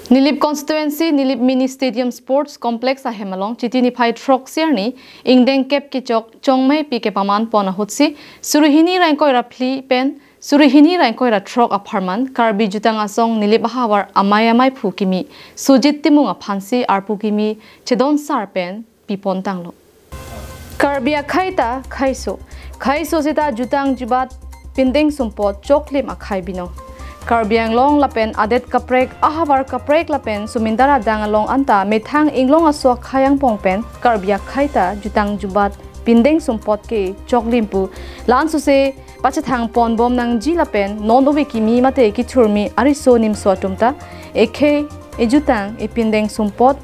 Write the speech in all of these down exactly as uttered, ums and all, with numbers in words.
Nilip constituency, Nilip Mini Stadium Sports Complex ahem along Chiti niphai throksi arni ingdeng kep kechok chongmeipi kepaman pon ahutsi suri hini ra ingkoi ra phli pen suri hini ra ingkoi ra throk apharman Karbi Jutang Asong Nilip ahavar amei ameiphu kimi Sujit Timung aphansi arpu kimi chedon sar pen pipon tanglo. Karbi akhei ta kheiso, kheiso seta jutang jubat pindeng sumpot choklim akhei binong. Karbi Anglong lapen adet kaprek, ahavar kaprek lapen sumindar adang along anta methang inglong aso akhei angbong pen Karbi akhei ta jutang jubat pindeng sumpot ke choklim pu la-an sose pachethang ponbom nangji lapen non ove kimi mate kethurmi ariso nimso atum ta ekhei, ejutang, epindeng sumpot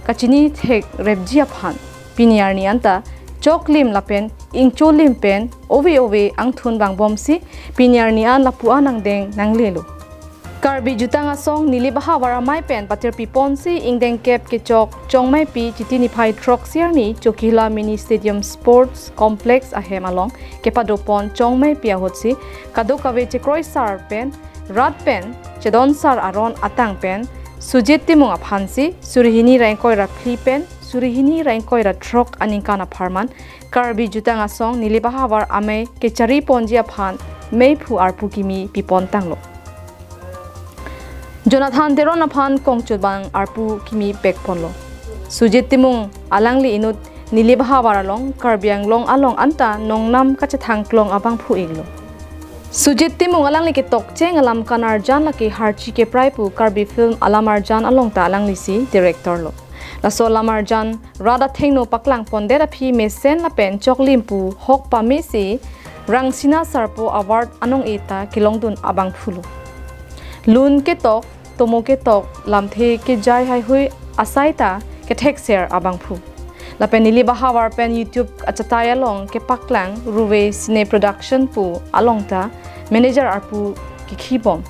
kachini thekrepji aphan pini arni anta choklim lapen ingcholim pen ove ove angthun vangbomsi pini arni an lapu-an angdeng nanglelo. Karbi Jutang Asong Nilip ahavar amei pen patirpi ponsi ingdeng kep kechok chongmeipi Chiti niphai throksi arni Chokihola Mini Stadium Sports Complex ahem along kepadopon chongmeipi ahutsi kadokave chekroi sar pen rat pen chedon sar aron atang pen Sujit Timung aphansi suri hini ra ingkoi ra phli pen suri hini ra ingkoi ra throk aningkan apharman Karbi Jutang Asong Nilip ahavar amei kechari ponji aphan meiphu arpu kimi pipon tanglo. Jonathan Teron aphan kongchubang arpu kimi pekponlo. Sujit Timung alangli inut Nilip ahavar along Karbi Anglong along anta nongnam kachethang klong abangphu iklo. Sujit Timung alangli ketokcheng alam kan arjan lake Harchi Keprai pu Karbi film alam arjan along ta alanglisi director lo. Laso alam arjan rat athengno paklang pondet aphi mesen lapen choklim pu hok pamesi Rangsina Sarpo Award anong-e ta kelongdun abangphulo. Lun ketok, tomo ketok, lamthe kejai haihui asai ta kethekser abangphu. Lapen Nilip ahavar pen YouTube achatai along kepaklang Ruve Cine Production pu along ta manager arpu kekhibom.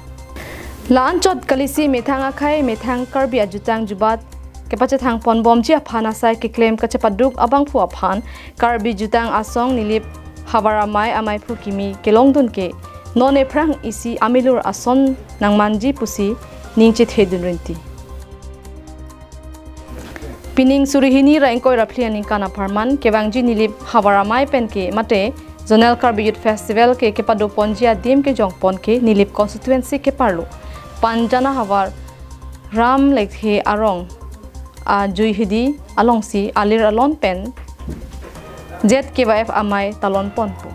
La-anchot kalisi methang akhei, methang Karbi ajutang jubat kepachethang ponbomji aphan asai keklem kachepaduk abangphu aphan Karbi Jutang Asong Nilip havar amei ameiphu kimi kelongdun ke non ephrang isi amilur ason nangmanji pusi ning chethedun rinti. Pining suri hini ra ingkoi ra phli aningkan apharman kevangji Nilip havar amei pen ke mate Zonal Karbi Youth Festival ke kepadoponji adim kejongpon ke Nilip constituency keparlo Panjana havar Ram Lekthe arong ajuihidi alongsi alir alon pen Z K Y F amei talon ponpo.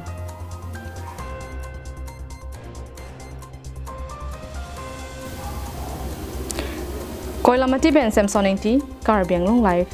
Koilamati pen Samson Engti, Karbi Anglong Live.